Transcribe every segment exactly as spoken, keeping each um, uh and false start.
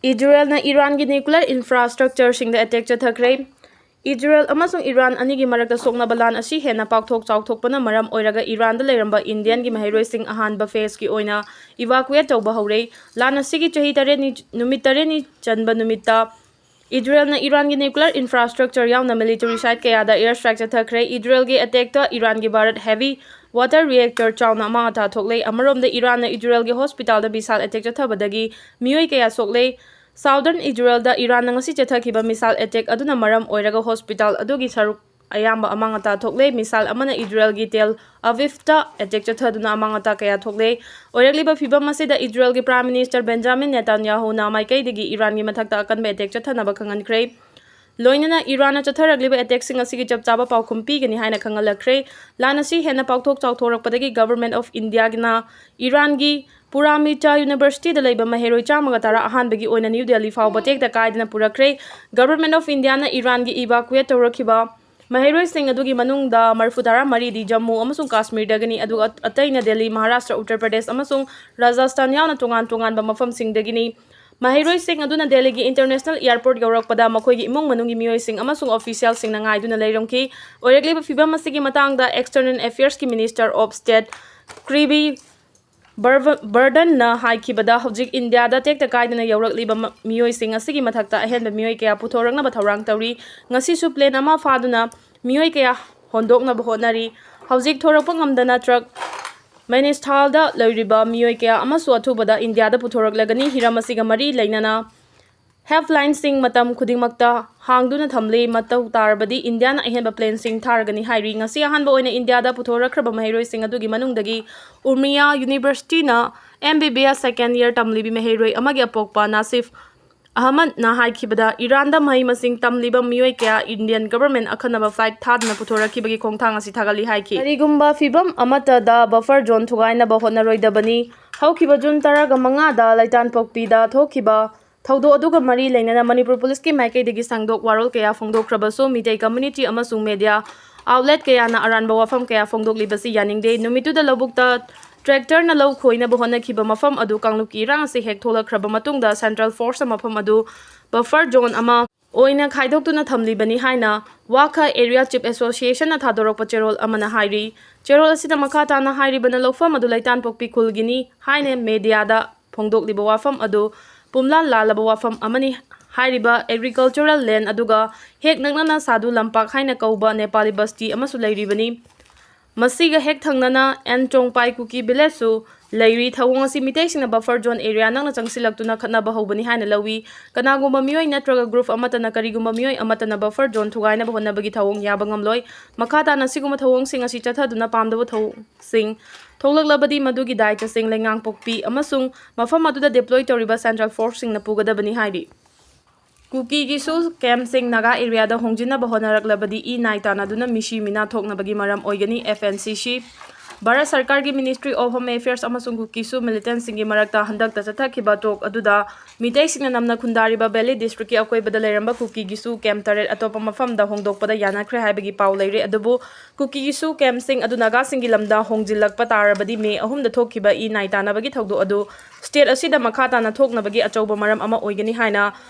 ꯏꯖꯔꯦꯜꯅ ꯏꯔꯥꯟꯒꯤ nuclear infrastructureꯁꯤꯡꯗ attack ꯆꯠꯊꯈ꯭ꯔꯦ꯫ Israel ꯑꯃꯁꯨꯡ Iran ꯑꯅꯤꯒꯤ ꯃꯔꯛꯇ ꯁꯣꯛꯅꯕ ꯂꯥꯟ ꯑꯁꯤ ꯍꯦꯟꯅ ꯄꯥꯛꯊꯣꯛ ꯆꯥꯎꯊꯣꯛꯄꯅ ꯃꯔꯝ ꯑꯣꯏꯔꯒ ꯏꯔꯥꯟꯗ ꯂꯩꯔꯝꯕ Indianꯒꯤ ꯃꯍꯩꯔꯣꯏꯁꯤꯡ ꯑꯍꯥꯟꯕ phaseꯀꯤ ꯑꯣꯏꯅ evacuate ꯇꯧꯕ ꯍꯧꯔꯦ꯫ ꯂꯥꯟ ꯑꯁꯤꯒꯤ ꯆꯍꯤ ꯇꯔꯦꯠꯅꯤ, ꯅꯨꯃꯤꯠ ꯇꯔꯦꯠꯅꯤ ꯆꯟꯕ ꯅꯨꯃꯤꯠꯇ ꯏꯖꯔꯦꯜꯅ ꯏꯔꯥꯟꯒꯤ nuclear infrastructure ꯌꯥꯎꯅ military site ꯀꯌꯥꯗ air strike ꯆꯠꯊꯈ꯭ꯔꯦ꯫ ꯏꯖꯔꯦꯜꯒꯤ attackꯇ ꯏꯔꯥꯟꯒꯤ Bharat heavy water reactor ꯆꯥꯎꯅ ꯑꯃꯥꯡ ꯑꯇꯥ ꯊꯣꯛꯂꯦ꯫ ꯑꯃꯔꯣꯝꯗ ꯏꯔꯥꯟꯅ ꯏꯖꯔꯦꯜꯒꯤ hospitalꯗ missile attack ꯆꯠꯊꯕꯗꯒꯤ ꯃꯤꯑꯣꯏ ꯀꯌꯥ ꯁꯣꯛꯂꯦ꯫ Southern ꯏꯖꯔꯦꯜꯗ ꯏꯔꯥꯟꯅ ꯉꯁꯤ ꯆꯠꯊꯈꯤꯕ missile attack ꯑꯗꯨꯅ ꯃꯔꯝ ꯑꯣꯏꯔꯒ hospital ꯑꯗꯨꯒꯤ ꯁꯔꯨꯛ ꯑꯌꯥꯝꯕ ꯑꯃꯥꯡ ꯑꯇꯥ ꯊꯣꯛꯂꯦ꯫ Missile ꯑꯃꯅ ꯏꯖꯔꯦꯜꯒꯤ ꯇꯦꯜ ꯑꯕꯤꯚꯇ attack ꯆꯠꯊꯗꯨꯅ ꯑꯃꯥꯡ ꯑꯇꯥ ꯀꯌꯥ ꯊꯣꯛꯂꯦ꯫ ꯑꯣꯏꯔꯛꯂꯤꯕ ꯐꯤꯚꯝ ꯑꯁꯤꯗ ꯏꯖꯔꯦꯜꯒꯤ Prime Minister Benjamin Netanyahuꯅ ꯃꯥꯏꯀꯩꯗꯒꯤ ꯏꯔꯥꯟꯒꯤ ꯃꯊꯛꯇ ꯑꯀꯟꯕ attack ꯆꯠꯊꯅꯕ ꯈꯪꯍꯟꯈ꯭ꯔꯦ꯫ ꯂꯣꯏꯅꯅ ꯏꯔꯥꯟꯅ ꯆꯠꯊꯔꯛꯂꯤꯕ attackꯁꯤꯡ ꯑꯁꯤꯒꯤ ꯆꯞ ꯆꯥꯕ ꯄꯥꯎꯈꯨꯝ ꯄꯤꯒꯅꯤ ꯍꯥꯏꯅ ꯈꯪꯍꯜꯂꯛꯈ꯭ꯔꯦ꯫ ꯂꯥꯟ ꯑꯁꯤ ꯍꯦꯟꯅ ꯄꯥꯛꯊꯣꯛ ꯆꯥꯎꯊꯣꯔꯛꯄꯗꯒꯤ Government of Indiaꯅ ꯏꯔꯥꯟꯒꯤ Pura Mita Universityꯗ ꯂꯩꯕ ꯃꯍꯩꯔꯣꯏ ꯆꯥꯝꯃꯒ ꯇꯔꯥ ꯑꯍꯥꯟꯕꯒꯤ ꯑꯣꯏꯅ New Delhi ꯐꯥꯎꯕ ꯇꯦꯛꯇ ꯀꯥꯏꯗꯅ ꯄꯨꯔꯛꯈ꯭ꯔꯦ꯫ Government of Indiaꯅ ꯏꯔꯥꯟꯒꯤ evacuate ꯇꯧꯔꯛꯈꯤꯕ ꯃꯍꯩꯔꯣꯏꯁꯤꯡ ꯑꯗꯨꯒꯤ ꯃꯅꯨꯡꯗ ꯃꯔꯤꯐꯨ ꯇꯔꯥ ꯃꯔꯤꯗꯤ ꯖꯝꯃꯨ ꯑꯃꯁꯨꯡ ꯀꯥꯁꯃꯤꯔꯗꯒꯤꯅꯤ, ꯑꯗꯨꯒ ꯑꯇꯩꯅ ꯗꯦꯜꯂꯤ, ꯃꯍꯥꯔꯥꯁꯇ꯭ꯔ, ꯎꯠꯇꯔ ꯄ꯭ꯔꯗꯦꯁ ꯑꯃꯁꯨꯡ ꯔꯥꯖꯁꯊꯥꯟ ꯌꯥꯎꯅ ꯇꯣꯉꯥꯟ ꯇꯣꯉꯥꯟꯕ ꯃꯐꯝꯁꯤꯡꯗꯒꯤꯅꯤ꯫ ꯃꯍꯩꯔꯣꯏꯁꯤꯡ ꯑꯗꯨꯅ ꯗꯦꯜꯂꯤꯒꯤ International Airport ꯌꯧꯔꯛꯄꯗ ꯃꯈꯣꯏꯒꯤ ꯏꯃꯨꯡ ꯃꯅꯨꯡꯒꯤ ꯃꯤꯑꯣꯏꯁꯤꯡ ꯑꯃꯁꯨꯡ officialꯁꯤꯡꯅ ꯉꯥꯏꯗꯨꯅ ꯂꯩꯔꯝꯈꯤ꯫ ꯑꯣꯏꯔꯛꯂꯤꯕ ꯐꯤꯚꯝ ꯑꯁꯤꯒꯤ ꯃꯇꯥꯡꯗ External Affairsꯀꯤ Minister of State Kirby Burv-, Burdenꯅ ꯍꯥꯏꯈꯤꯕꯗ, ꯍꯧꯖꯤꯛ ꯏꯟꯗꯤꯌꯥꯗ ꯇꯦꯛꯇ ꯀꯥꯏꯗꯅ ꯌꯧꯔꯛꯂꯤꯕ ꯃ-, ꯃꯤꯑꯣꯏꯁꯤꯡ ꯑꯁꯤꯒꯤ ꯃꯊꯛꯇ ꯑꯍꯦꯟꯕ ꯃꯤꯑꯣꯏ ꯀꯌꯥ ꯄꯨꯊꯣꯔꯛꯅꯕ ꯊꯧꯔꯥꯡ ꯇꯧꯔꯤ꯫ ꯉꯁꯤꯁꯨ plane ꯑꯃ ꯐꯥꯗꯨꯅ ꯃꯤꯑꯣꯏ ꯀꯌꯥ ꯍꯣꯟꯗꯣꯛꯅꯕ ꯍꯣꯠꯅꯔꯤ꯫ ꯍꯧꯖꯤꯛ ꯊꯣꯔꯛꯄ ꯉꯝꯗꯅ truck Manish Thalꯗ ꯂꯩꯔꯤꯕ ꯃꯤꯑꯣꯏ ꯀꯌꯥ ꯑꯃꯁꯨ ꯑꯊꯨꯕꯗ ꯏꯟꯗꯤꯌꯥꯗ ꯄꯨꯊꯣꯔꯛꯂꯒꯅꯤ꯫ ꯍꯤꯔꯝ ꯑꯁꯤꯒ ꯃꯔꯤ ꯂꯩꯅꯅ helplineꯁꯤꯡ ꯃꯇꯝ ꯈꯨꯗꯤꯡꯃꯛꯇ ꯍꯥꯡꯗꯨꯅ ꯊꯝꯂꯤ꯫ ꯃꯇꯧ ꯇꯥꯔꯕꯗꯤ ꯏꯟꯗꯤꯌꯥꯅ ꯑꯍꯦꯟꯕ planeꯁꯤꯡ ꯊꯥꯔꯒꯅꯤ ꯍꯥꯏꯔꯤ꯫ ꯉꯁꯤ ꯑꯍꯥꯟꯕ ꯑꯣꯏꯅ ꯏꯟꯗꯤꯌꯥꯗ ꯄꯨꯊꯣꯔꯛꯈ꯭ꯔꯕ ꯃꯍꯩꯔꯣꯏꯁꯤꯡ ꯑꯗꯨꯒꯤ ꯃꯅꯨꯡꯗꯒꯤ ꯎꯃꯤꯌꯥ Universityꯅ M B B S second year ꯇꯝꯂꯤꯕꯤ ꯃꯍꯩꯔꯣꯏ ꯑꯃꯒꯤ ꯑꯄꯣꯛꯄ ꯅꯥꯁꯤꯐ ꯑꯍꯃꯗꯅ ꯍꯥꯏꯈꯤꯕꯗ, ꯏꯔꯥꯟꯗ ꯃꯍꯩ ꯃꯁꯤꯡ ꯇꯝꯂꯤꯕ ꯃꯤꯑꯣꯏ ꯀꯌꯥ Indian Government ꯑꯈꯟꯅꯕ flight ꯊꯥꯗꯨꯅ ꯄꯨꯊꯣꯔꯛꯈꯤꯕꯒꯤ ꯈꯣꯡꯊꯥꯡ ꯑꯁꯤ ꯊꯥꯒꯠꯂꯤ ꯍꯥꯏꯈꯤ꯫ ꯀꯔꯤꯒꯨꯝꯕ ꯐꯤꯚꯝ ꯑꯃꯠꯇꯗ buffer zone ꯊꯨꯒꯥꯏꯅꯕ ꯍꯣꯠꯅꯔꯣꯏꯗꯕꯅꯤ꯫ ꯍꯧꯈꯤꯕ ꯖꯨꯟ ꯇꯔꯥꯒ ꯃꯉꯥꯗ ꯂꯩꯇꯥꯟꯄꯣꯛꯄꯤꯗ ꯊꯣꯛꯈꯤꯕ ꯊꯧꯗꯣꯛ ꯑꯗꯨꯒ ꯃꯔꯤ ꯂꯩꯅꯅ ꯃꯅꯤꯄꯨꯔ ꯄꯨꯂꯤꯁꯀꯤ ꯃꯥꯏꯀꯩꯗꯒꯤ ꯁꯦꯡꯗꯣꯛ ꯋꯥꯔꯣꯜ ꯀꯌꯥ ꯐꯣꯡꯗꯣꯛꯈ꯭ꯔꯕꯁꯨ, ꯃꯤꯇꯩ community ꯑꯃꯁꯨꯡ media outlet ꯀꯌꯥꯅ ꯑꯔꯥꯟꯕ ꯋꯥꯐꯝ ꯀꯌꯥ ꯐꯣꯡꯗꯣꯛꯂꯤꯕꯁꯤ ꯌꯥꯅꯤꯡꯗꯦ꯫ ꯅꯨꯃꯤꯠꯇꯨꯗ ꯂꯧꯕꯨꯛꯇ ꯇ꯭ꯔꯦꯛꯇꯔꯅ ꯂꯧ ꯈꯣꯏꯅꯕ ꯍꯣꯠꯅꯈꯤꯕ ꯃꯐꯝ ꯑꯗꯨ ꯀꯥꯡꯂꯨꯞꯀꯤ ꯏꯔꯥꯡ ꯑꯁꯤ ꯍꯦꯛ ꯊꯣꯛꯂꯛꯈ꯭ꯔꯕ ꯃꯇꯨꯡꯗ ꯁꯦꯟꯇ꯭ꯔꯦꯜ ꯐꯣꯔꯁꯅ ꯃꯐꯝ ꯑꯗꯨ ꯕꯐꯔ ꯖꯣꯟ ꯑꯃ ꯑꯣꯏꯅ ꯈꯥꯏꯗꯣꯛꯇꯨꯅ ꯊꯝꯂꯤꯕꯅꯤ ꯍꯥꯏꯅ ꯋꯥꯈꯥ ꯑꯦꯔꯤꯌꯥ ꯆꯤꯞ ꯑꯦꯁꯣꯁꯤꯌꯦꯁꯟꯅ ꯊꯥꯗꯣꯔꯛꯄ ꯆꯦꯔꯣꯜ ꯑꯃꯅ ꯍꯥꯏꯔꯤ꯫ ꯆꯦꯔꯣꯜ ꯑꯁꯤꯗ ꯃꯈꯥ ꯇꯥꯅ ꯍꯥꯏꯔꯤꯕꯅ ꯂꯧꯐꯝ ꯑꯗꯨ ꯂꯩꯇꯥꯟꯄꯣꯛꯄꯤ ꯈꯨꯜꯒꯤꯅꯤ ꯍꯥꯏꯅ ꯃꯦꯗꯤꯌꯥꯗ ꯐꯣꯡꯗꯣꯛꯂꯤꯕ ꯋꯥꯐꯝ ꯑꯗꯨ ꯄꯨꯝꯂꯥꯟ ꯂꯥꯜꯂꯕ ꯋꯥꯐꯝ ꯑꯃꯅꯤ꯫ ꯍꯥꯏꯔꯤꯕ ꯑꯦꯒ꯭ꯔꯤꯀꯜꯆꯔꯦꯜ ꯂꯦꯟ ꯑꯗꯨꯒ ꯍꯦꯛ ꯅꯛꯅꯅ ꯁꯥꯗꯨ ꯂꯝꯄꯥꯛ ꯍꯥꯏꯅ ꯀꯧꯕ ꯅꯦꯄꯥꯂꯤ ꯕꯁꯇꯤ ꯑꯃꯁꯨ ꯂꯩꯔꯤꯕꯅꯤ꯫ ꯃꯁꯤꯒ ꯍꯦꯛ ꯊꯪꯅꯅ ꯑꯦꯟ ꯆꯣꯡꯄꯥꯏ ꯀꯨꯀꯤ ꯚꯤꯂꯦꯖꯁꯨ ꯂꯩꯔꯤ꯫ ꯊꯧꯑꯣꯡ ꯑꯁꯤ ꯃꯤꯇꯩꯁꯤꯡꯅ ꯕꯐꯔ ꯖꯣꯟ ꯑꯦꯔꯤꯌꯥ ꯅꯛꯅ ꯆꯪꯁꯤꯜꯂꯛꯇꯨꯅ ꯈꯠꯅꯕ ꯍꯧꯕꯅꯤ ꯍꯥꯏꯅ ꯂꯧꯏ꯫ ꯀꯅꯥꯒꯨꯝꯕ ꯃꯤꯑꯣꯏ ꯅꯠꯇ꯭ꯔꯒ ꯒ꯭ꯔꯨꯞ ꯑꯃꯠꯇꯅ ꯀꯔꯤꯒꯨꯝꯕ ꯃꯤꯑꯣꯏ ꯑꯃꯠꯇꯅ ꯕꯐꯔ ꯖꯣꯟ ꯊꯨꯒꯥꯏꯅꯕ ꯍꯣꯠꯅꯕꯒꯤ ꯊꯧꯑꯣꯡ ꯌꯥꯕ ꯉꯝꯂꯣꯏ꯫ ꯃꯈꯥ ꯇꯥꯅ ꯑꯁꯤꯒꯨꯝꯕ ꯊꯧꯑꯣꯡꯁꯤꯡ ꯑꯁꯤ ꯆꯠꯊꯗꯨꯅ ꯄꯥꯝꯗꯕ ꯊꯧꯑꯣꯡꯁꯤꯡ ꯊꯣꯛꯂꯛꯂꯕꯗꯤ ꯃꯗꯨꯒꯤ ꯗꯥꯏꯇꯁꯤꯡ ꯂꯩꯉꯥꯡꯄꯣꯛꯄꯤ ꯑꯃꯁꯨꯡ ꯃꯐꯝ ꯑꯗꯨꯗ ꯗꯤꯄ꯭ꯂꯣꯏ ꯇꯧꯔꯤꯕ ꯁꯦꯟꯇ꯭ꯔꯦꯜ ꯐꯣꯔꯁꯁꯤꯡꯅ ꯄꯨꯒꯗꯕꯅꯤ ꯍꯥꯏꯔꯤ꯫ ꯀꯨꯀꯤꯒꯤꯁꯨ ꯀꯦꯝꯞꯁꯤꯡ ꯅꯥꯒꯥ ꯑꯦꯔꯤꯌꯥꯗ ꯍꯣꯡꯖꯤꯟꯅꯕ ꯍꯣꯠꯅꯔꯛꯂꯕꯗꯤ ꯏ ꯅꯥꯏ ꯇꯥꯟꯅꯗꯨꯅ ꯃꯤꯁꯤ ꯃꯤꯅꯥ ꯊꯣꯛꯅꯕꯒꯤ ꯃꯔꯝ ꯑꯣꯏꯒꯅꯤ꯫ ꯑꯦꯐ ꯑꯦꯟ ꯁꯤ ꯁꯤ, ꯚꯥꯔꯠ ꯁꯔꯀꯥꯔꯒꯤ ꯃꯤꯅꯤꯁꯇ꯭ꯔꯤ ꯑꯣꯐ ꯍꯣꯝ ꯑꯦꯐꯤꯌꯔꯁ ꯑꯃꯁꯨꯡ ꯀꯨꯀꯤꯁꯨ ꯃꯤꯂꯤꯇꯦꯟꯠꯁꯤꯡꯒꯤ ꯃꯔꯛꯇ ꯍꯟꯗꯛꯇ ꯆꯠꯊꯈꯤꯕ ꯇꯣꯛ ꯑꯗꯨꯗ ꯃꯤꯇꯩꯁꯤꯡꯅ ꯅꯝꯅ ꯈꯨꯟꯗꯥꯔꯤꯕ ꯚꯦꯂꯤ ꯗꯤꯁꯇ꯭ꯔꯤꯛꯀꯤ ꯑꯀꯣꯏꯕꯗ ꯂꯩꯔꯝꯕ ꯀꯨꯀꯤꯒꯤꯁꯨ ꯀꯦꯝꯞ ꯇꯔꯦꯠ ꯑꯇꯣꯞꯄ ꯃꯐꯝꯗ ꯍꯣꯡꯗꯣꯛꯄꯗ ꯌꯥꯅꯈ꯭ꯔꯦ ꯍꯥꯏꯕꯒꯤ ꯄꯥꯎ ꯂꯩꯔꯦ꯫ ꯑꯗꯨꯕꯨ ꯀꯨꯀꯤꯒꯤꯁꯨ ꯀꯦꯝꯞꯁꯤꯡ ꯑꯗꯨ ꯅꯥꯒꯥꯁꯤꯡꯒꯤ ꯂꯝꯗ ꯍꯣꯡꯖꯤꯜꯂꯛꯄ ꯇꯥꯔꯕꯗꯤ ꯃꯦ ꯑꯍꯨꯝꯗ ꯊꯣꯛꯈꯤꯕ ꯏ ꯅꯥꯏ ꯇꯥꯟꯅꯕꯒꯤ ꯊꯧꯗꯣꯛ ꯑꯗꯨ ꯁ꯭ꯇꯦꯠ ꯑꯁꯤꯗ ꯃꯈꯥ ꯇꯥꯅ ꯊꯣꯛꯅꯕꯒꯤ ꯑꯆꯧꯕ ꯃꯔꯝ ꯑꯃ ꯑꯣꯏꯒꯅꯤ ꯍꯥꯏꯅ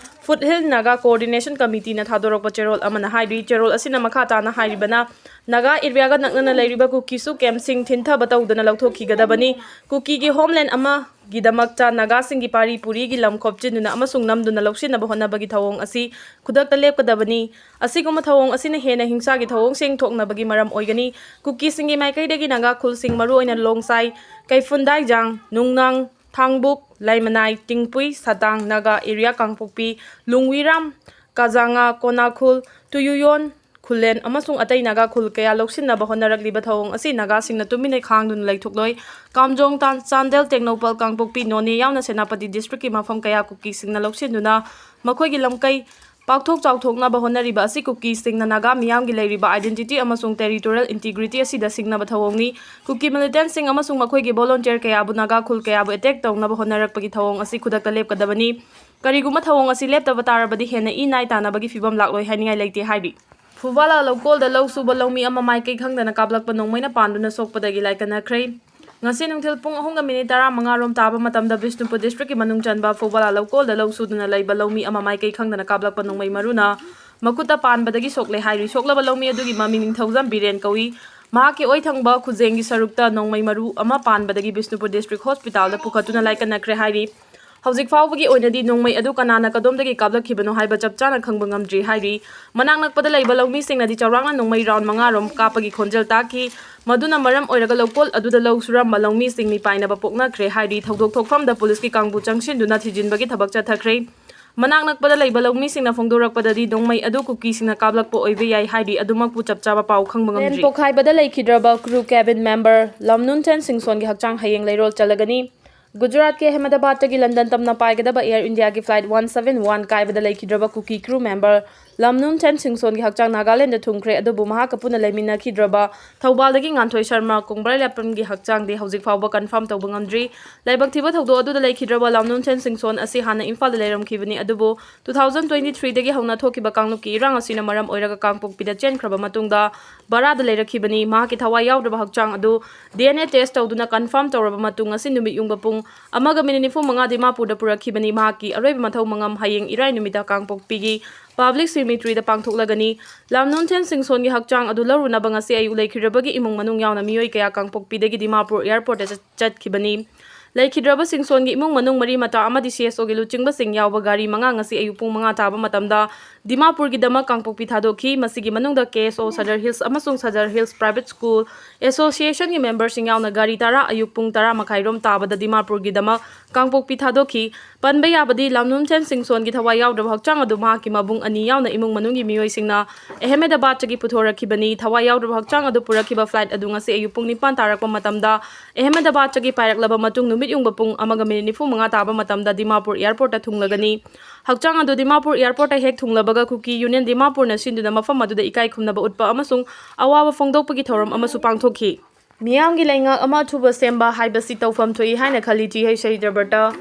ꯐꯨꯠꯍꯤꯜ ꯅꯥꯒꯥ ꯀꯣꯑꯣꯔꯗꯤꯅꯦꯁꯟ ꯀꯃꯤꯇꯤꯅ ꯊꯥꯗꯣꯔꯛꯄ ꯆꯦꯔꯣꯜ ꯑꯃꯅ ꯍꯥꯏꯔꯤ꯫ ꯆꯦꯔꯣꯜ ꯑꯁꯤꯅ ꯃꯈꯥ ꯇꯥꯅ ꯍꯥꯏꯔꯤꯕꯅ, ꯅꯥꯒꯥ ꯑꯦꯔꯤꯌꯥꯒ ꯅꯛꯅꯅ ꯂꯩꯔꯤꯕ ꯀꯨꯀꯤꯁꯨ ꯀꯦꯝꯞꯁꯤꯡ ꯊꯤꯟꯊꯕ ꯇꯧꯗꯅ ꯂꯧꯊꯣꯛꯈꯤꯒꯗꯕꯅꯤ꯫ ꯀꯨꯀꯤꯒꯤ ꯍꯣꯝꯂꯦꯟ ꯑꯃꯒꯤꯗꯃꯛꯇ ꯅꯥꯒꯥꯁꯤꯡꯒꯤ ꯄꯥꯔꯤ ꯄꯨꯔꯤꯒꯤ ꯂꯝ ꯈꯣꯞꯆꯤꯟꯗꯨꯅ ꯑꯃꯁꯨꯡ ꯅꯝꯗꯨꯅ ꯂꯧꯁꯤꯟꯅꯕ ꯍꯣꯠꯅꯕꯒꯤ ꯊꯧꯑꯣꯡ ꯑꯁꯤ ꯈꯨꯗꯛꯇ ꯂꯦꯞꯀꯗꯕꯅꯤ꯫ ꯑꯁꯤꯒꯨꯝꯕ ꯊꯧꯑꯣꯡ ꯑꯁꯤꯅ ꯍꯦꯟꯅ ꯍꯤꯡꯁꯥꯒꯤ ꯊꯧꯑꯣꯡꯁꯤꯡ ꯊꯣꯛꯅꯕꯒꯤ ꯃꯔꯝ ꯑꯣꯏꯒꯅꯤ꯫ ꯀꯨꯀꯤꯁꯤꯡꯒꯤ ꯃꯥꯏꯀꯩꯗꯒꯤ ꯅꯥꯒꯥ ꯈꯨꯜꯁꯤꯡ, ꯃꯔꯨꯑꯣꯏꯅ ꯂꯣꯡꯁꯥꯏ, ꯀꯩꯐꯨꯟꯗꯥꯏꯖꯥꯡ, ꯅꯨꯡꯅꯥꯡ, ꯊꯥꯡꯕꯨꯛ, ꯂꯩꯃꯅꯥꯏ, ꯇꯤꯡꯄꯨꯏ, ꯁꯇꯥꯡ, ꯅꯥꯒꯥ ꯑꯦꯔꯤꯌꯥ, ꯀꯥꯡꯄꯣꯛꯄꯤ, ꯂꯨꯡꯋꯤꯔꯥꯝ, ꯀꯥꯖꯥꯉꯥ, ꯀꯣꯅꯥꯈꯨꯜ, ꯇꯨꯌꯨꯌꯣꯟ, ꯈꯨꯂꯦꯟ ꯑꯃꯁꯨꯡ ꯑꯇꯩ ꯅꯥꯒꯥ ꯈꯨꯜ ꯀꯌꯥ ꯂꯧꯁꯤꯟꯅꯕ ꯍꯣꯠꯅꯔꯛꯂꯤꯕ ꯊꯧꯑꯣꯡ ꯑꯁꯤ ꯅꯥꯒꯥꯁꯤꯡꯅ ꯇꯨꯃꯤꯟꯅ ꯈꯥꯡꯗꯨꯅ ꯂꯩꯊꯣꯛꯂꯣꯏ꯫ ꯀꯥꯝꯖꯣꯡ, ꯇꯥꯟ-, ꯆꯥꯟꯗꯦꯜ, ꯇꯦꯡꯅꯧꯄꯜ, ꯀꯥꯡꯄꯣꯛꯄꯤ, ꯅꯣꯅꯦ ꯌꯥꯎꯅ ꯁꯦꯅꯥꯄꯇꯤ ꯗꯤꯁꯇ꯭ꯔꯤꯛꯀꯤ ꯃꯐꯝ ꯀꯌꯥ ꯀꯨꯀꯤꯁꯤꯡꯅ ꯂꯧꯁꯤꯟꯗꯨꯅ ꯃꯈꯣꯏꯒꯤ ꯂꯝꯀꯩ ꯄꯥꯛꯊꯣꯛ ꯆꯥꯎꯊꯣꯛꯅꯕ ꯍꯣꯠꯅꯔꯤꯕ ꯑꯁꯤ ꯀꯨꯀꯤꯁꯤꯡꯅ ꯅꯥꯒꯥ ꯃꯤꯌꯥꯝꯒꯤ ꯂꯩꯔꯤꯕ identity ꯑꯃꯁꯨꯡ territorial integrity ꯑꯁꯤꯗ ꯁꯤꯡꯅꯕ ꯊꯧꯑꯣꯡꯅꯤ꯫ ꯀꯨꯀꯤ ꯃꯤꯂꯤꯇꯦꯟꯠꯁꯤꯡ ꯑꯃꯁꯨꯡ ꯃꯈꯣꯏꯒꯤ ꯚꯣꯂꯨꯟꯇꯤꯌꯔ ꯀꯌꯥꯕꯨ ꯅꯥꯒꯥ ꯈꯨꯜ ꯀꯌꯥꯕꯨ ꯑꯦꯇꯦꯛ ꯇꯧꯅꯕ ꯍꯣꯠꯅꯔꯛꯄꯒꯤ ꯊꯧꯑꯣꯡ ꯑꯁꯤ ꯈꯨꯗꯛꯇ ꯂꯦꯞꯀꯗꯕꯅꯤ꯫ ꯀꯔꯤꯒꯨꯝꯕ ꯊꯧꯑꯣꯡ ꯑꯁꯤ ꯂꯦꯞꯇꯕ ꯇꯥꯔꯕꯗꯤ ꯍꯦꯟꯅ ꯏ ꯅꯥꯏ ꯇꯥꯟꯅꯕꯒꯤ ꯐꯤꯚꯝ ꯂꯥꯛꯂꯣꯏ ꯍꯥꯏꯅꯤꯡꯉꯥꯏ ꯂꯩꯇꯦ ꯍꯥꯏꯔꯤ꯫ ꯐꯨꯕꯥꯂꯥ ꯂꯧꯀꯣꯜꯗ ꯂꯧ ꯁꯨꯕ ꯂꯧꯃꯤ ꯑꯃ ꯃꯥꯏꯀꯩ ꯈꯪꯗꯅ ꯀꯥꯞꯂꯛꯄ ꯅꯣꯡꯃꯩꯅ ꯄꯥꯟꯗꯨꯅ ꯁꯣꯛꯄꯗꯒꯤ ꯂꯥꯏꯀꯠꯅꯈ꯭ꯔꯦ꯫ ꯉꯁꯤ ꯅꯨꯡꯊꯤꯜ ꯄꯨꯡ ꯑꯍꯨꯝꯒ ꯃꯤꯅꯤꯠ ꯇꯔꯥꯃꯉꯥ ꯔꯣꯝ ꯇꯥꯕ ꯃꯇꯝꯗ ꯕꯤꯁꯅꯨꯄꯨꯔ ꯗꯤꯁꯇ꯭ꯔꯤꯛꯀꯤ ꯃꯅꯨꯡ ꯆꯟꯕ ꯐꯧꯕꯥꯂꯥ ꯂꯧꯀꯣꯜꯗ ꯂꯧ ꯁꯨꯗꯨꯅ ꯂꯩꯕ ꯂꯧꯃꯤ ꯑꯃ ꯃꯥꯏꯀꯩ ꯈꯪꯗꯅ ꯀꯥꯞꯂꯛꯄ ꯅꯣꯡꯃꯩ ꯃꯔꯨꯅ ꯃꯈꯨꯠꯇ ꯄꯥꯟꯕꯗꯒꯤ ꯁꯣꯛꯂꯦ ꯍꯥꯏꯔꯤ꯫ ꯁꯣꯛꯂꯕ ꯂꯧꯃꯤ ꯑꯗꯨꯒꯤ ꯃꯃꯤꯡ ꯅꯤꯡꯊꯧꯖꯝ ꯕꯤꯔꯦꯟ ꯀꯧꯏ꯫ ꯃꯍꯥꯛꯀꯤ ꯑꯣꯏ ꯊꯪꯕ ꯈꯨꯖꯦꯡꯒꯤ ꯁꯔꯨꯛꯇ ꯅꯣꯡꯃꯩ ꯃꯔꯨ ꯑꯃ ꯄꯥꯟꯕꯗꯒꯤ ꯕꯤꯁꯅꯨꯄꯨꯔ ꯗꯤꯁꯇ꯭ꯔꯤꯛ ꯍꯣꯁꯄꯤꯇꯥꯜꯗ ꯄꯨꯈꯠꯇꯨꯅ ꯂꯥꯏꯀꯠꯅꯈ꯭ꯔꯦ ꯍꯥꯏꯔꯤ꯫ ꯍꯧꯖꯤꯛ ꯐꯥꯎꯕꯒꯤ ꯑꯣꯏꯅꯗꯤ ꯅꯣꯡꯃꯩ ꯑꯗꯨ ꯀꯅꯥꯅ ꯀꯗꯣꯝꯗꯒꯤ ꯀꯥꯞꯂꯛꯈꯤꯕꯅꯣ ꯍꯥꯏꯕ ꯆꯞ ꯆꯥꯅ ꯈꯪꯕ ꯉꯝꯗ꯭ꯔꯤ ꯍꯥꯏꯔꯤ꯫ ꯃꯅꯥꯛ ꯅꯛꯄꯗ ꯂꯩꯕ ꯂꯧꯃꯤꯁꯤꯡꯅꯗꯤ ꯆꯥꯎꯔꯥꯛꯅ ꯅꯣꯡꯃꯩ ꯔꯥꯎꯟ ꯃꯉꯥ ꯔꯣꯝ ꯀꯥꯞꯄꯒꯤ ꯈꯣꯟꯖꯦꯜ ꯇꯥꯈꯤ꯫ ꯃꯗꯨꯅ ꯃꯔꯝ ꯑꯣꯏꯔꯒ ꯂꯧꯀꯣꯜ ꯑꯗꯨꯗ ꯂꯧ ꯁꯨꯔꯝꯕ ꯂꯧꯃꯤꯁꯤꯡ ꯃꯤꯄꯥꯏꯅꯕ ꯄꯣꯛꯅꯈ꯭ꯔꯦ ꯍꯥꯏꯔꯤ꯫ ꯊꯧꯗꯣꯛ ꯊꯣꯛꯐꯝꯗ ꯄꯨꯂꯤꯁꯀꯤ ꯀꯥꯡꯕꯨ ꯆꯪꯁꯤꯟꯗꯨꯅ ꯊꯤꯖꯤꯟꯕꯒꯤ ꯊꯕꯛ ꯆꯠꯊꯈ꯭ꯔꯦ꯫ ꯃꯅꯥꯛ ꯅꯛꯄꯗ ꯂꯩꯕ ꯂꯧꯃꯤꯁꯤꯡꯅ ꯐꯣꯡꯗꯣꯔꯛꯄꯗꯗꯤ ꯅꯣꯡꯃꯩ ꯑꯗꯨ ꯀꯨꯀꯤꯁꯤꯡꯅ ꯀꯥꯞꯂꯛꯄ ꯑꯣꯏꯕ ꯌꯥꯏ ꯍꯥꯏꯔꯤ꯫ ꯑꯗꯨꯃꯛꯄꯨ ꯆꯞ ꯆꯥꯕ ꯄꯥꯎ ꯈꯪꯕ ꯄ꯭ꯂꯦꯟ ꯉꯝꯗ꯭ꯔꯤ꯫ ꯄꯣꯈꯥꯏꯕꯗ ꯂꯩꯈꯤꯗ꯭ꯔꯕ ꯀ꯭ꯔꯨ ꯀꯦꯕꯤꯟ ꯃꯦꯝꯕꯔ ꯂꯝꯅꯨꯟꯊꯦꯟ ꯁꯤꯡꯁꯣꯟꯒꯤ ꯍꯛꯆꯥꯡ ꯍꯌꯦꯡ ꯂꯩꯔꯣꯜ ꯆꯠꯂꯒꯅꯤ꯫ ꯒꯨꯖꯔꯥꯠꯀꯤ ꯑꯍꯃꯗꯥꯕꯥꯗꯇꯒꯤ ꯂꯟꯗꯟ ꯇꯝꯅ ꯄꯥꯏꯒꯗꯕ ꯑꯦꯌꯔ ꯏꯟꯗꯤꯌꯥꯒꯤ ꯐ꯭ꯂꯥꯏꯠ ꯋꯥꯟ ꯁꯕꯦꯟ ꯋꯥꯟ ꯀꯥꯏꯕꯗ ꯂꯩꯈꯤꯗ꯭ꯔꯕ ꯀꯨꯀꯤ ꯀ꯭ꯔꯨ ꯃꯦꯝꯕꯔ ꯂꯝꯅꯨꯟꯊꯦꯟ ꯁꯤꯡꯁꯣꯟꯒꯤ ꯍꯛꯆꯥꯡ ꯅꯥꯒꯥꯂꯦꯟꯗ ꯊꯨꯡꯈ꯭ꯔꯦ꯫ ꯑꯗꯨꯕꯨ ꯃꯍꯥꯛꯀ ꯄꯨꯟꯅ ꯂꯩꯃꯤꯟꯅꯈꯤꯗ꯭ꯔꯕ ꯊꯧꯕꯥꯜꯗꯒꯤ ꯉꯥꯟꯊꯣꯏ ꯁꯔꯃ, ꯀꯣꯡꯕ꯭ꯔꯩꯂꯦꯄꯝꯒꯤ ꯍꯛꯆꯥꯡꯗꯤ ꯍꯧꯖꯤꯛ ꯐꯥꯎꯕ ꯀꯟꯐꯥꯔꯝ ꯇꯧꯕ ꯉꯝꯗ꯭ꯔꯤ꯫ ꯂꯥꯏꯕꯛ ꯊꯤꯕ ꯊꯧꯗꯣꯛ ꯑꯗꯨꯗ ꯂꯩꯈꯤꯗ꯭ꯔꯕ ꯂꯝꯅꯨꯟꯊꯦꯟ ꯁꯤꯡꯁꯣꯟ ꯑꯁꯤ ꯍꯥꯟꯅ ꯏꯝꯐꯥꯜꯗ ꯂꯩꯔꯝꯈꯤꯕꯅꯤ, ꯑꯗꯨꯕꯨ ꯇꯨ ꯊꯥꯎꯖꯟ ꯇ꯭ꯋꯦꯟꯇꯤ ꯊ꯭ꯔꯤꯗꯒꯤ ꯍꯧꯅ ꯊꯣꯛꯈꯤꯕ ꯀꯥꯡꯂꯨꯞꯀꯤ ꯏꯔꯥꯡ ꯑꯁꯤꯅ ꯃꯔꯝ ꯑꯣꯏꯔꯒ ꯀꯥꯡꯄꯣꯛꯄꯤꯗ ꯆꯦꯟꯈ꯭ꯔꯕ ꯃꯇꯨꯡꯗ ꯚꯔꯥꯗ ꯂꯩꯔꯛꯈꯤꯕꯅꯤ꯫ ꯃꯍꯥꯛꯀꯤ ꯊꯋꯥꯏ ꯌꯥꯎꯗ꯭ꯔꯕ ꯍꯛꯆꯥꯡ ꯑꯗꯨ ꯗꯤ ꯑꯦꯟ ꯑꯦ ꯇꯦꯁ ꯇꯧꯗꯨꯅ ꯀꯟꯐꯥꯔꯝ ꯇꯧꯔꯕ ꯃꯇꯨꯡ, ꯉꯁꯤ ꯅꯨꯃꯤꯠ ꯌꯨꯡꯕ ꯄꯨꯡ ꯑꯃꯒ ꯃꯤꯅꯤꯠ ꯅꯤꯐꯨ ꯃꯉꯥ ꯗꯤꯃꯥꯄꯨꯔꯗ ꯄꯨꯔꯛꯈꯤꯕꯅꯤ꯫ ꯃꯍꯥꯛꯀꯤ ꯑꯔꯣꯏꯕ ꯃꯊꯧ ꯃꯉꯝ ꯍꯌꯦꯡ ꯏꯔꯥꯏ ꯅꯨꯃꯤꯠꯇ ꯀꯥꯡꯄꯣꯛꯄꯤꯒꯤ ꯄꯕ꯭ꯂꯤꯛ ꯁꯤꯃꯤꯇ꯭ꯔꯤꯗ ꯄꯥꯡꯊꯣꯛꯂꯒꯅꯤ꯫ ꯂꯝꯅꯨꯟꯊꯦꯟ ꯁꯤꯡꯁꯣꯟꯒꯤ ꯍꯛꯆꯥꯡ ꯑꯗꯨ ꯂꯧꯔꯨꯅꯕ ꯉꯁꯤ ꯑꯌꯨꯛ ꯂꯩꯈꯤꯗ꯭ꯔꯕꯒꯤ ꯏꯃꯨꯡ ꯃꯅꯨꯡ ꯌꯥꯎꯅ ꯃꯤꯑꯣꯏ ꯀꯌꯥ ꯀꯥꯡꯄꯣꯛꯄꯤꯗꯒꯤ ꯗꯤꯃꯥꯄꯨꯔ ꯑꯦꯌꯔꯄꯣꯔꯠꯇ ꯆꯠ-, ꯆꯠꯈꯤꯕꯅꯤ꯫ ꯂꯩꯈꯤꯗ꯭ꯔꯕ ꯁꯤꯡꯁꯣꯟꯒꯤ ꯏꯃꯨꯡ ꯃꯅꯨꯡ, ꯃꯔꯤ ꯃꯇꯥ ꯑꯃꯗꯤ ꯁꯤ ꯑꯦꯁ ꯑꯣꯒꯤ ꯂꯨꯆꯤꯡꯕꯁꯤꯡ ꯌꯥꯎꯕ ꯒꯥꯔꯤ ꯃꯉꯥ ꯉꯁꯤ ꯑꯌꯨꯛ ꯄꯨꯡ ꯃꯉꯥ ꯇꯥꯕ ꯃꯇꯝꯗ ꯗꯤꯃꯥꯄꯨꯔꯒꯤꯗꯃꯛ ꯀꯥꯡꯄꯣꯛꯄꯤ ꯊꯥꯗꯣꯛꯈꯤ꯫ ꯃꯁꯤꯒꯤ ꯃꯅꯨꯡꯗ ꯀꯦ ꯑꯦꯁ ꯑꯣ ꯁꯗꯔ ꯍꯤꯜꯁ ꯑꯃꯁꯨꯡ ꯁꯗꯔ ꯍꯤꯜꯁ ꯄ꯭ꯔꯥꯏꯚꯦꯠ ꯁ꯭ꯀꯨꯜ ꯑꯦꯁꯣꯁꯤꯌꯦꯁꯟꯒꯤ ꯃꯦꯝꯕꯔꯁꯤꯡ ꯌꯥꯎꯅ ꯒꯥꯔꯤ ꯇꯔꯥ ꯑꯌꯨꯛ ꯄꯨꯡ ꯇꯔꯥ ꯃꯈꯥꯏꯔꯣꯝ ꯇꯥꯕꯗ ꯗꯤꯃꯥꯄꯨꯔꯒꯤꯗꯃꯛ ꯀꯥꯡꯄꯣꯛꯄꯤ ꯊꯥꯗꯣꯛꯈꯤ꯫ ꯄꯟꯕ ꯌꯥꯕꯗꯤ, ꯂꯝꯅꯨꯟꯊꯦꯟ ꯁꯤꯡꯁꯣꯟꯒꯤ ꯊꯋꯥꯏ ꯌꯥꯎꯗ꯭ꯔꯕ ꯍꯛꯆꯥꯡ ꯑꯗꯨ ꯃꯍꯥꯛꯀꯤ ꯃꯕꯨꯡ ꯑꯅꯤ ꯌꯥꯎꯅ ꯏꯃꯨꯡ ꯃꯅꯨꯡꯒꯤ ꯃꯤꯑꯣꯏꯁꯤꯡꯅ ꯑꯍꯃꯦꯗꯕꯥꯗꯇꯒꯤ ꯄꯨꯊꯣꯔꯛꯈꯤꯕꯅꯤ꯫ ꯊꯋꯥꯏ ꯌꯥꯎꯗ꯭ꯔꯕ ꯍꯛꯆꯥꯡ ꯑꯗꯨ ꯄꯨꯔꯛꯈꯤꯕ ꯐ꯭ꯂꯥꯏꯠ ꯑꯗꯨ ꯉꯁꯤ ꯑꯌꯨꯛ ꯄꯨꯡ ꯅꯤꯄꯥꯟ ꯇꯥꯔꯛꯄ ꯃꯇꯝꯗ ꯑꯍꯃꯦꯗꯕꯥꯗꯇꯒꯤ ꯄꯥꯏꯔꯛꯂꯕ ꯃꯇꯨꯡ, ꯅꯨꯃꯤꯠ ꯌꯨꯡꯕ ꯄꯨꯡ ꯑꯃꯒ ꯃꯤꯅꯤꯠ ꯅꯤꯐꯨ ꯃꯉꯥ ꯇꯥꯕ ꯃꯇꯝꯗ ꯗꯤꯃꯥꯄꯨꯔ ꯑꯦꯌꯔꯄꯣꯔꯠꯇ ꯊꯨꯡꯂꯒꯅꯤ꯫ ꯍꯛꯆꯥꯡ ꯑꯗꯨ ꯗꯤꯃꯥꯄꯨꯔ ꯑꯦꯌꯔꯄꯣꯔꯠꯇ ꯍꯦꯛ ꯊꯨꯡꯂꯕꯒ ꯀꯨꯀꯤ ꯌꯨꯅꯤꯌꯟ ꯗꯤꯃꯥꯄꯨꯔꯅ ꯁꯤꯟꯗꯨꯅ ꯃꯐꯝ ꯑꯗꯨꯗ ꯏꯀꯥꯏ ꯈꯨꯝꯅꯕ ꯎꯠꯄ ꯑꯃꯁꯨꯡ ꯑꯋꯥꯕ ꯐꯣꯡꯗꯣꯛꯄꯒꯤ ꯊꯧꯔꯝ ꯑꯃꯁꯨ ꯄꯥꯡꯊꯣꯛꯈꯤ꯫ ꯃꯤꯌꯥꯝꯒꯤ ꯂꯩꯉꯥꯛ ꯑꯃ ꯑꯊꯨꯕ ꯁꯦꯝꯕ ꯍꯥꯏꯕꯁꯤ ꯇꯧꯐꯝ ꯊꯣꯛꯏ ꯍꯥꯏꯅ ꯈꯜꯂꯤ꯫ ꯇꯤ ꯍꯩꯆ ꯁꯍꯤꯗ꯭ꯔꯕꯇ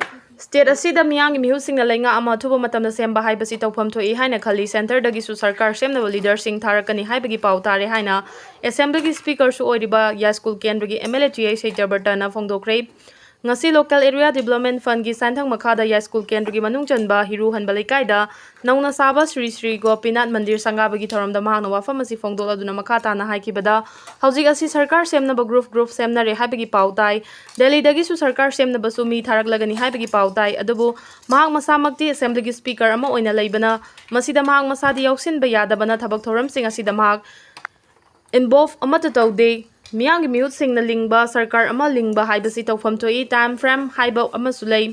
ꯁ꯭ꯇꯦꯠ ꯑꯁꯤꯗ ꯃꯤꯌꯥꯝꯒꯤ ꯃꯤꯍꯨꯠꯁꯤꯡꯅ ꯂꯩꯉꯥꯛ ꯑꯃ ꯑꯊꯨꯕ ꯃꯇꯝꯗ ꯁꯦꯝꯕ ꯍꯥꯏꯕꯁꯤ ꯇꯧꯐꯝ ꯊꯣꯛꯏ ꯍꯥꯏꯅ ꯈꯜꯂꯤ꯫ ꯁꯦꯟꯇꯔꯗꯒꯤꯁꯨ ꯁꯔꯀꯥꯔ ꯁꯦꯝꯅꯕ ꯂꯤꯗꯔꯁꯤꯡ ꯊꯥꯔꯛꯀꯅꯤ ꯍꯥꯏꯕꯒꯤ ꯄꯥꯎ ꯇꯥꯔꯦ ꯍꯥꯏꯅ ꯑꯦꯁꯦꯝꯕ꯭ꯂꯤꯒꯤ ꯁ꯭ꯄꯤꯀꯔꯁꯨ ꯑꯣꯏꯔꯤꯕ ꯌꯥꯏꯁ꯭ꯀꯨꯜ ꯀꯦꯟꯗ꯭ꯔꯒꯤ ꯑꯦꯝ ꯑꯦꯜ ꯑꯦ ꯇꯤ ꯑꯥꯏ ꯁꯩꯇꯕ꯭ꯔꯇꯅ ꯐꯣꯡꯗꯣꯛꯈ꯭ꯔꯦ꯫ ꯉꯁꯤ ꯂꯣꯀꯦꯜ ꯑꯦꯔꯤꯌꯥ ꯗꯤꯕ꯭ꯂꯞꯃꯦꯟ ꯐꯟꯒꯤ ꯁꯦꯟꯊꯪ ꯃꯈꯥꯗ ꯌꯥꯏꯁ꯭ꯀꯨꯜ ꯀꯦꯟꯗ꯭ꯔꯒꯤ ꯃꯅꯨꯡ ꯆꯟꯕ ꯍꯤꯔꯨ ꯍꯟꯕ ꯂꯩꯀꯥꯏꯗ ꯅꯧꯅ ꯁꯥꯕ ꯁ꯭ꯔꯤ ꯁ꯭ꯔꯤ ꯒꯣꯄꯤꯅꯥꯊ ꯃꯟꯗꯤꯔ ꯁꯪꯒꯥꯕꯒꯤ ꯊꯧꯔꯝꯗ ꯃꯍꯥꯛꯅ ꯋꯥꯐꯝ ꯑꯁꯤ ꯐꯣꯡꯗꯣꯛꯂꯗꯨꯅ ꯃꯈꯥ ꯇꯥꯅ ꯍꯥꯏꯈꯤꯕꯗ, ꯍꯧꯖꯤꯛ ꯑꯁꯤ ꯁꯔꯀꯥꯔ ꯁꯦꯝꯅꯕ ꯒ꯭ꯔꯨꯞ ꯒ꯭ꯔꯨꯞ ꯁꯦꯝꯅꯔꯦ ꯍꯥꯏꯕꯒꯤ ꯄꯥꯎ ꯇꯥꯏ꯫ ꯗꯦꯜꯂꯤꯗꯒꯤꯁꯨ ꯁꯔꯀꯥꯔ ꯁꯦꯝꯅꯕꯁꯨ ꯃꯤ ꯊꯥꯔꯛꯂꯒꯅꯤ ꯍꯥꯏꯕꯒꯤ ꯄꯥꯎ ꯇꯥꯏ꯫ ꯑꯗꯨꯕꯨ ꯃꯍꯥꯛ ꯃꯁꯥꯃꯛꯇꯤ ꯑꯦꯁꯦꯝꯕ꯭ꯂꯤꯒꯤ ꯁ꯭ꯄꯤꯀꯔ ꯑꯃ ꯑꯣꯏꯅ ꯂꯩꯕꯅ, ꯃꯁꯤꯗ ꯃꯍꯥꯛ ꯃꯁꯥꯗꯤ ꯌꯥꯎꯁꯤꯟꯕ ꯌꯥꯗꯕꯅ ꯊꯕꯛ ꯊꯧꯔꯝꯁꯤꯡ ꯑꯁꯤꯗ ꯃꯍꯥꯛ ꯏꯟꯚꯣꯜꯚ ꯑꯃꯠꯇ ꯇꯧꯗꯦ꯫ ꯃꯤꯌꯥꯝꯒꯤ ꯃꯤꯍꯨꯠꯁꯤꯡꯅ ꯂꯤꯡꯕ ꯁꯔꯀꯥꯔ ꯑꯃ ꯂꯤꯡꯕ ꯍꯥꯏꯕꯁꯤ ꯇꯧꯐꯝ ꯊꯣꯛꯏ, ꯇꯥꯏꯝ ꯐ꯭ꯔꯦꯝ ꯍꯥꯏꯕ ꯑꯃꯁꯨ ꯂꯩ꯫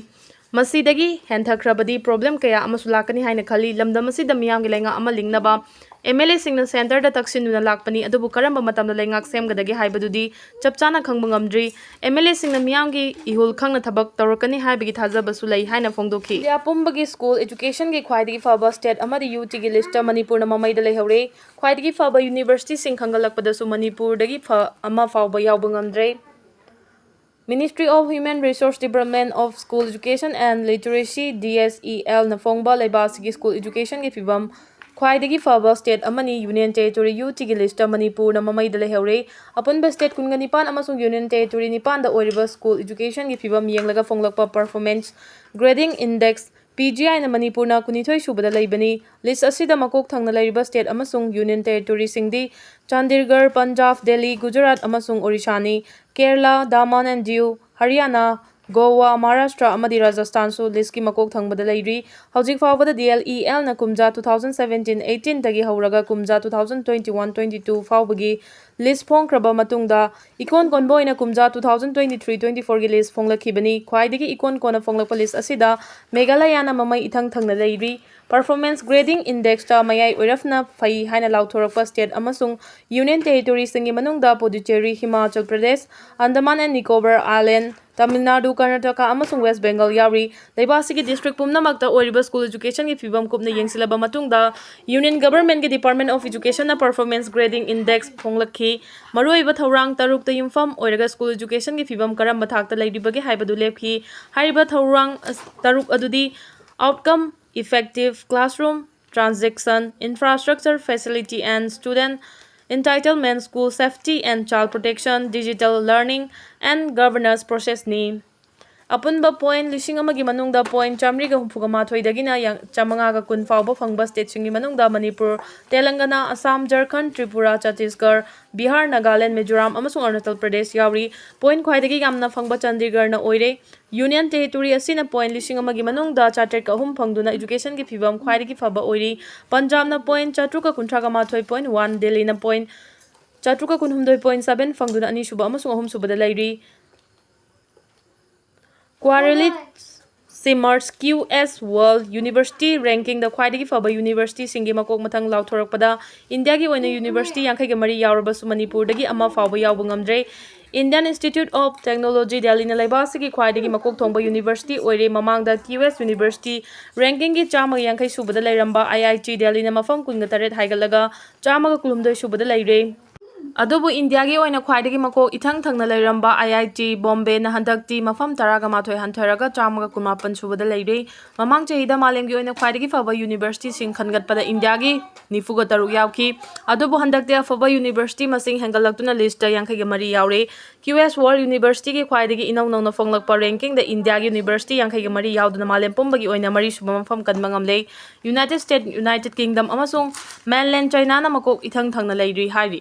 ꯃꯁꯤꯗꯒꯤ ꯍꯦꯟꯊꯈ꯭ꯔꯕꯗꯤ ꯄ꯭ꯔꯣꯕ꯭ꯂꯦꯝ ꯀꯌꯥ ꯑꯃꯁꯨ ꯂꯥꯛꯀꯅꯤ ꯍꯥꯏꯅ ꯈꯜꯂꯤ꯫ ꯂꯝꯗꯝ ꯑꯁꯤꯗ ꯃꯤꯌꯥꯝꯒꯤ ꯂꯩꯉꯥꯛ ꯑꯃ ꯂꯤꯡꯅꯕ ꯑꯦꯝ ꯑꯦꯜ ꯑꯦꯁꯤꯡꯅ ꯁꯦꯟꯇꯔꯗ ꯇꯛꯁꯤꯟꯗꯨꯅ ꯂꯥꯛꯄꯅꯤ, ꯑꯗꯨꯕꯨ ꯀꯔꯝꯕ ꯃꯇꯝꯗ ꯂꯩꯉꯥꯛ ꯁꯦꯝꯒꯗꯒꯦ ꯍꯥꯏꯕꯗꯨꯗꯤ ꯆꯞ ꯆꯥꯅ ꯈꯪꯕ ꯉꯝꯗ꯭ꯔꯤ꯫ ꯑꯦꯝ ꯑꯦꯜ ꯑꯦꯁꯤꯡꯅ ꯃꯤꯌꯥꯝꯒꯤ ꯏꯍꯨꯜ ꯈꯪꯅ ꯊꯕꯛ ꯇꯧꯔꯛꯀꯅꯤ ꯍꯥꯏꯕꯒꯤ ꯊꯥꯖꯕꯁꯨ ꯂꯩ ꯍꯥꯏꯅ ꯐꯣꯡꯗꯣꯛꯈꯤ꯫ ꯏꯟꯗꯤꯌꯥ ꯄꯨꯝꯕꯒꯤ ꯁ꯭ꯀꯨꯜ ꯑꯦꯖꯨꯀꯦꯁꯟꯒꯤ ꯈ꯭ꯋꯥꯏꯗꯒꯤ ꯐꯕ ꯁ꯭ꯇꯦꯠ ꯑꯃꯗꯤ ꯌꯨ ꯇꯤꯒꯤ ꯂꯤꯁ꯭ꯠꯇ ꯃꯅꯤꯄꯨꯔꯅ ꯃꯃꯩꯗ ꯂꯩꯍꯧꯔꯦ꯫ ꯈ꯭ꯋꯥꯏꯗꯒꯤ ꯐꯕ ꯌꯨꯅꯤꯚꯔꯁꯤꯇꯤꯁꯤꯡ ꯈꯪꯒꯠꯂꯛꯄꯗꯁꯨ ꯃꯅꯤꯄꯨꯔꯗꯒꯤ ꯐ-, ꯑꯃ ꯐꯥꯎꯕ ꯌꯥꯎꯕ ꯉꯝꯗ꯭ꯔꯦ꯫ Ministry of Human Resource Development of School Education and Literacy, D S E ꯑꯦꯜꯅ ꯐꯣꯡꯕ ꯂꯩꯕꯥꯛ ꯑꯁꯤꯒꯤ ꯁ꯭ꯀꯨꯜ ꯑꯦꯖꯨꯀꯦꯁꯟꯒꯤ ꯐꯤꯕꯝ ꯈ꯭ꯋꯥꯏꯗꯒꯤ ꯐꯕ ꯁ꯭ꯇꯦꯠ ꯑꯃꯅꯤ꯫ ꯌꯨꯅꯤꯌꯟ ꯇꯦꯔꯤꯇꯣꯔꯤ ꯌꯨ ꯇꯤꯒꯤ ꯂꯤꯁ꯭ꯠꯇ ꯃꯅꯤꯄꯨꯔꯅ ꯃꯃꯩꯗ ꯂꯩꯍꯧꯔꯦ꯫ ꯑꯄꯨꯟꯕ ꯁ꯭ꯇꯦꯠ ꯀꯨꯟꯒ ꯅꯤꯄꯥꯟ ꯑꯃꯁꯨꯡ ꯌꯨꯅꯤꯌꯟ ꯇꯦꯔꯤꯇꯣꯔꯤ ꯅꯤꯄꯥꯟꯗ ꯑꯣꯏꯔꯤꯕ ꯁ꯭ꯀꯨꯜ ꯑꯦꯖꯨꯀꯦꯁꯟꯒꯤ ꯐꯤꯕꯝ ꯌꯦꯡꯂꯒ ꯐꯣꯡꯂꯛꯄ performance grading index, P G ꯑꯥꯏꯅ ꯃꯅꯤꯄꯨꯔꯅ ꯀꯨꯟꯅꯤꯊꯣꯏ ꯁꯨꯕꯗ ꯂꯩꯕꯅꯤ꯫ ꯂꯤꯁ꯭ꯠ ꯑꯁꯤꯗ ꯃꯀꯣꯛ ꯊꯪꯅ ꯂꯩꯔꯤꯕ ꯁ꯭ꯇꯦꯠ ꯑꯃꯁꯨꯡ ꯌꯨꯅꯤꯌꯟ ꯇꯦꯔꯤꯇꯣꯔꯤꯁꯤꯡꯗꯤ ꯆꯥꯟꯗꯤꯒꯔ, ꯄꯟꯖꯥꯕ, ꯗꯦꯜꯂꯤ, ꯒꯨꯖꯔꯥꯠ ꯑꯃꯁꯨꯡ ꯑꯣꯔꯤꯁꯥꯅꯤ꯫ ꯀꯦꯔꯂꯥ, ꯗꯥꯃꯟ ꯑꯦꯟ ꯗꯤꯎ, ꯍꯔꯤꯌꯥꯅꯥ, ꯒꯣꯋꯥ, ꯃꯍꯥꯔꯥꯁꯇ꯭ꯔ ꯑꯃꯗꯤ ꯔꯥꯖꯁꯊꯥꯟꯁꯨ ꯂꯤꯁ꯭ꯠꯀꯤ ꯃꯀꯣꯛ ꯊꯪꯕꯗ ꯂꯩꯔꯤ꯫ ꯍꯧꯖꯤꯛ ꯐꯥꯎꯕꯗ ꯗꯤ ꯑꯦꯜ ꯏ ꯑꯦꯜꯅ ꯀꯨꯝꯖꯥ two thousand seventeen eighteenꯗꯒꯤ ꯍꯧꯔꯒ ꯀꯨꯝꯖꯥ two thousand twenty-one twenty-two ꯐꯥꯎꯕꯒꯤ ꯂꯤꯁ꯭ꯠ ꯐꯣꯡꯈ꯭ꯔꯕ ꯃꯇꯨꯡꯗ, ꯏꯀꯣꯟ ꯀꯣꯟꯕ ꯑꯣꯏꯅ ꯀꯨꯝꯖꯥ two thousand twenty-three twenty-fourꯒꯤ ꯂꯤꯁ꯭ꯠ ꯐꯣꯡꯂꯛꯈꯤꯕꯅꯤ꯫ ꯈ꯭ꯋꯥꯏꯗꯒꯤ ꯏꯀꯣꯟ ꯀꯣꯟꯅ ꯐꯣꯡꯂꯛꯄ ꯂꯤꯁ꯭ꯠ ꯑꯁꯤꯗ ꯃꯦꯘꯥꯂꯌꯥꯅ ꯃꯃꯩ ꯏꯊꯪ ꯊꯪꯅ ꯂꯩꯔꯤ꯫ ꯄꯔꯐꯣꯔꯃꯦꯟꯁ ꯒ꯭ꯔꯦꯗꯤꯡ ꯏꯟꯗꯦꯛꯁꯇ ꯃꯌꯥꯏ ꯑꯣꯏꯔꯞꯅ ꯐꯩ ꯍꯥꯏꯅ ꯂꯥꯎꯊꯣꯔꯛꯄ ꯁ꯭ꯇꯦꯠ ꯑꯃꯁꯨꯡ ꯌꯨꯅꯤꯌꯟ ꯇꯦꯔꯤꯇꯣꯔꯤꯁꯤꯡꯒꯤ ꯃꯅꯨꯡꯗ ꯄꯨꯗꯨꯆꯦꯔꯤ, ꯍꯤꯃꯥꯆꯜ ꯄ꯭ꯔꯗꯦꯁ, ꯑꯟꯗꯃꯥꯟ ꯑꯦꯟ ꯅꯤꯀꯣꯕꯔ ꯑꯥꯏꯂꯦꯟ, ꯇꯥꯃꯤꯜ ꯅꯥꯗꯨ, ꯀꯔꯅꯥꯇꯀꯥ ꯑꯃꯁꯨꯡ ꯋꯦꯁ ꯕꯦꯡꯒꯜ ꯌꯥꯎꯔꯤ꯫ ꯂꯩꯕꯥꯛ ꯑꯁꯤꯒꯤ ꯗꯤꯁꯇ꯭ꯔꯤꯛ ꯄꯨꯝꯅꯃꯛꯇ ꯑꯣꯏꯔꯤꯕ ꯁ꯭ꯀꯨꯜ ꯑꯦꯖꯨꯀꯦꯁꯟꯒꯤ ꯐꯤꯕꯝ ꯀꯨꯞꯅ ꯌꯦꯡꯁꯤꯜꯂꯕ ꯃꯇꯨꯡꯗ, ꯌꯨꯅꯤꯌꯟ ꯒꯕꯔꯟꯃꯦꯟꯠꯀꯤ ꯗꯤꯄꯥꯔꯠꯃꯦꯟꯠ ꯑꯣꯐ ꯑꯦꯖꯨꯀꯦꯁꯟꯅ ꯄꯔꯐꯣꯔꯃꯦꯟꯁ ꯒ꯭ꯔꯦꯗꯤꯡ ꯏꯟꯗꯦꯛꯁ ꯐꯣꯡꯂꯛꯈꯤ꯫ ꯃꯔꯨꯑꯣꯏꯕ ꯊꯧꯔꯥꯡ ꯇꯔꯨꯛꯇ ꯌꯨꯝꯐꯝ ꯑꯣꯏꯔꯒ ꯁ꯭ꯀꯨꯜ ꯑꯦꯖꯨꯀꯦꯁꯟꯒꯤ ꯐꯤꯕꯝ ꯀꯔꯝꯕ ꯊꯥꯛꯇ ꯂꯩꯔꯤꯕꯒꯦ ꯍꯥꯏꯕꯗꯨ ꯂꯦꯞꯈꯤ꯫ ꯍꯥꯏꯔꯤꯕ ꯊꯧꯔꯥꯡ ꯑꯁ-, ꯇꯔꯨꯛ ꯑꯗꯨꯗꯤ: outcome, effective classroom, transaction, infrastructure facility and student entitlement, school safety and child protection, digital learning and governance process ꯅꯤ꯫ ꯑꯄꯨꯟꯕ ꯄꯣꯏꯟꯠ ꯂꯤꯁꯤꯡ ꯑꯃꯒꯤ ꯃꯅꯨꯡꯗ ꯄꯣꯏꯟꯠ ꯆꯥꯃꯔꯤꯒ ꯍꯨꯝꯐꯨꯒ ꯃꯥꯊꯣꯏꯗꯒꯤꯅ ꯌꯥꯡ-, ꯆꯥꯃꯉꯥꯒ ꯀꯨꯟ ꯐꯥꯎꯕ ꯐꯪꯕ ꯁ꯭ꯇꯦꯠꯁꯤꯡꯒꯤ ꯃꯅꯨꯡꯗ ꯃꯅꯤꯄꯨꯔ, ꯇꯦꯂꯪꯒꯅꯥ, ꯑꯁꯥꯝ, ꯖꯔꯈꯟ, ꯇ꯭ꯔꯤꯄꯨꯔꯥ, ꯆꯇꯤꯁꯒꯔ, ꯕꯤꯍꯥꯔ, ꯅꯥꯒꯥꯂꯦꯟ, ꯃꯤꯖꯣꯔꯥꯝ ꯑꯃꯁꯨꯡ ꯑꯔꯨꯅꯥꯆꯜ ꯄ꯭ꯔꯗꯦꯁ ꯌꯥꯎꯔꯤ꯫ ꯄꯣꯏꯟꯠ ꯈ꯭ꯋꯥꯏꯗꯒꯤ ꯌꯥꯝꯅ ꯐꯪꯕ ꯆꯥꯟꯗꯤꯒꯔꯅ ꯑꯣꯏꯔꯦ꯫ ꯌꯨꯅꯤꯌꯟ ꯇꯦꯔꯤꯇꯣꯔꯤ ꯑꯁꯤꯅ ꯄꯣꯏꯟꯠ ꯂꯤꯁꯤꯡ ꯑꯃꯒꯤ ꯃꯅꯨꯡꯗ ꯆꯥꯇ꯭ꯔꯦꯠꯀ ꯑꯍꯨꯝ ꯐꯪꯗꯨꯅ ꯑꯦꯖꯨꯀꯦꯁꯟꯒꯤ ꯐꯤꯕꯝ ꯈ꯭ꯋꯥꯏꯗꯒꯤ ꯐꯕ ꯑꯣꯏꯔꯤ꯫ ꯄꯟꯖꯥꯕꯅ ꯄꯣꯏꯟꯠ ꯆꯥꯇ꯭ꯔꯨꯛꯀ ꯀꯨꯟꯊ꯭ꯔꯥꯒ ꯃꯥꯊꯣꯏ ꯄꯣꯏꯟꯠ ꯋꯥꯟ, ꯗꯦꯜꯂꯤꯅ ꯄꯣꯏꯟꯠ ꯆꯥꯇ꯭ꯔꯨꯛꯀ ꯀꯨꯟꯍꯨꯝꯗꯣꯏ ꯄꯣꯏꯟꯠ ꯁꯚꯦꯟ ꯐꯪꯗꯨꯅ ꯑꯅꯤꯁꯨꯕ ꯑꯃꯁꯨꯡ ꯑꯍꯨꯝꯁꯨꯕꯗ ꯂꯩꯔꯤ꯫ ꯀ꯭ꯋꯥꯔꯦꯂꯤꯠ ꯁꯤꯃꯔꯁ ꯀ꯭ꯌꯨ ꯑꯦꯁ ꯋꯥꯔꯜꯗ ꯌꯨꯅꯤꯚꯔꯁꯤꯇꯤ ꯔꯦꯡꯀꯤꯡꯗ ꯈ꯭ꯋꯥꯏꯗꯒꯤ ꯐꯕ ꯌꯨꯅꯤꯚꯔꯁꯤꯇꯤꯁꯤꯡꯒꯤ ꯃꯀꯣꯛ ꯃꯊꯪ ꯂꯥꯎꯊꯣꯔꯛꯄꯗ ꯏꯟꯗꯤꯌꯥꯒꯤ ꯑꯣꯏꯅ ꯌꯨꯅꯤꯚꯔꯁꯤꯇꯤ ꯌꯥꯡꯈꯩꯒ ꯃꯔꯤ ꯌꯥꯎꯔꯕꯁꯨ ꯃꯅꯤꯄꯨꯔꯗꯒꯤ ꯑꯃ ꯐꯥꯎꯕ ꯌꯥꯎꯕ ꯉꯝꯗ꯭ꯔꯦ꯫ Indian Institute of Technology ꯗꯦꯜꯂꯤꯅ ꯂꯩꯕꯥꯛ ꯑꯁꯤꯒꯤ ꯈ꯭ꯋꯥꯏꯗꯒꯤ ꯃꯀꯣꯛ ꯊꯣꯡꯕ ꯌꯨꯅꯤꯚꯔꯁꯤꯇꯤ ꯑꯣꯏꯔꯦ꯫ ꯃꯃꯥꯡꯗ ꯀ꯭ꯌꯨ ꯑꯦꯁ ꯌꯨꯅꯤꯚꯔꯁꯤꯇꯤ ꯔꯦꯡꯀꯤꯡꯒꯤ ꯆꯥꯝꯃꯒ ꯌꯥꯡꯈꯩ ꯁꯨꯕꯗ ꯂꯩꯔꯝꯕ ꯑꯥꯏ ꯑꯥꯏ ꯇꯤ ꯗꯦꯜꯂꯤꯅ ꯃꯐꯝ ꯀꯨꯟꯒ ꯇꯔꯦꯠ ꯍꯥꯏꯒꯠꯂꯒ ꯆꯥꯝꯃꯒ ꯀꯨꯟꯍꯨꯝꯗꯣꯏ ꯁꯨꯕꯗ ꯂꯩꯔꯦ꯫ ꯑꯗꯨꯕꯨ ꯏꯟꯗꯤꯌꯥꯒꯤ ꯑꯣꯏꯅ ꯈ꯭ꯋꯥꯏꯗꯒꯤ ꯃꯀꯣꯛ ꯏꯊꯪ ꯊꯪꯅ ꯂꯩꯔꯝꯕ ꯑꯥꯏ ꯑꯥꯏ ꯇꯤ ꯕꯣꯝꯕꯦꯅ ꯍꯟꯗꯛꯇꯤ ꯃꯐꯝ ꯇꯔꯥꯒ ꯃꯥꯊꯣꯏ ꯍꯟꯊꯔꯒ ꯆꯥꯝꯃꯒ ꯀꯨꯟꯃꯥꯄꯟ ꯁꯨꯕꯗ ꯂꯩꯔꯦ꯫ ꯃꯃꯥꯡ ꯆꯍꯤꯗ ꯃꯥꯂꯦꯝꯒꯤ ꯑꯣꯏꯅ ꯈ꯭ꯋꯥꯏꯗꯒꯤ ꯐꯕ ꯌꯨꯅꯤꯚꯔꯁꯤꯇꯤꯁꯤꯡ ꯈꯟꯒꯠꯄꯗ ꯏꯟꯗꯤꯌꯥꯒꯤ ꯅꯤꯐꯨꯒ ꯇꯔꯨꯛ ꯌꯥꯎꯈꯤ꯫ ꯑꯗꯨꯕꯨ ꯍꯟꯗꯛꯇꯤ ꯑꯐꯕ ꯌꯨꯅꯤꯚꯔꯁꯤꯇꯤ ꯃꯁꯤꯡ ꯍꯦꯟꯒꯠꯂꯛꯇꯨꯅ ꯂꯤꯁꯇ ꯌꯥꯡꯈꯩꯒ ꯃꯔꯤ ꯌꯥꯎꯔꯦ꯫ ꯀ꯭ꯌꯨ ꯑꯦꯁ ꯋꯥꯔꯜꯗ ꯌꯨꯅꯤꯚꯔꯁꯤꯇꯤꯒꯤ ꯈ꯭ꯋꯥꯏꯗꯒꯤ ꯏꯅꯧ ꯅꯧꯅ ꯐꯣꯡꯂꯛꯄ ꯔꯦꯡꯀꯤꯡꯗ ꯏꯟꯗꯤꯌꯥꯒꯤ ꯌꯨꯅꯤꯚꯔꯁꯤꯇꯤ ꯌꯥꯡꯈꯩꯒ ꯃꯔꯤ ꯌꯥꯎꯗꯨꯅ ꯃꯥꯂꯦꯝ ꯄꯨꯝꯕꯒꯤ ꯑꯣꯏꯅ ꯃꯔꯤꯁꯨꯕ ꯃꯐꯝ ꯀꯟꯕ ꯉꯝꯂꯦ꯫ ꯌꯨꯅꯥꯏꯇꯦꯗ ꯁ꯭ꯇꯦꯠ, ꯌꯨꯅꯥꯏꯇꯦꯗ ꯀꯤꯡꯗꯝ ꯑꯃꯁꯨꯡ ꯃꯦꯟꯂꯦꯟ ꯆꯥꯏꯅꯥꯅ ꯃꯀꯣꯛ ꯏꯊꯪ ꯊꯪꯅ ꯂꯩꯔꯤ ꯍꯥꯏꯔꯤ꯫